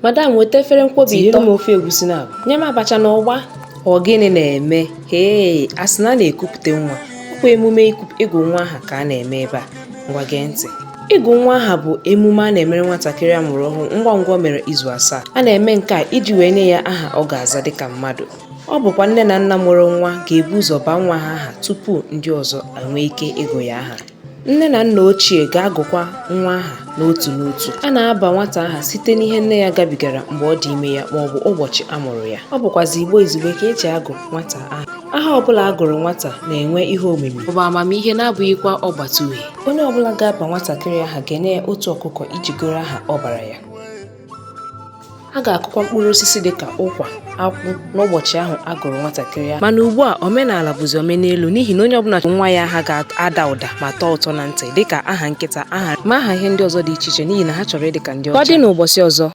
Madam, weta efere nkwobi Tinyere ịtọ. m ofe egusi na abụ. Nye m abacha na ụgba. Ọ gịnị na-eme? Hee, a sị na a na-ekupụte nwa. Ọkwa emume ịgụ nwa aha ka a na-eme ebe a. Ngwa gee ntị. Ịgụ nwa aha bụ emume a na-emere nwatakịrị a mụrụ ọhụụ ngwa ngwa o mere izu 7. A na-eme nke a iji wee nye ya aha ọ ga-aza dịka mmadụ. Ọ bụkwa nne na nna mụrụ nwa ga-ebu ụzọ baa nwa ha aha tupu ndị ọzọ enwee ike ịgụ ya aha. Nne na nna ochie ga-agụkwa nwa aha n'otu n'otu. A na-aba nwata aha site n'ihe nne ya gabigara mgbe ọ dị ime ya maọbụ ụbọchị a mụrụ ya. Ọ bụkwazị Igbo izugbe ka eji agụ nwata aha. Aha ọbụla a gụrụ nwata na-enwe ihe omimi maọbụ amamihe na-abụghịkwa ọgbata uhie. Onye ọbụla ga-aba nwatakịrị aha ga-enye ya otu ọkụkọ iji goro aha ọ bara ya. A ga-akụkwa mkpụrụ osisi dịka ụkwa, akwụ n'ụbọchị ahụ a gụrụ nwatakịrị aha. Mana ugbu a omenala bụzi omenelu n'ihi na onye ọbụla chọrọ nwa ya aha ga-ada ụda ma tọọ ụtọ na ntị dịka aha nkịta, aha ma aha ihe ndị ọzọ dị iche iche n'ihi na ha chọrọ ịdị ka ndị Ka ọ ọcha. dị n'ụbọchị ọzọ.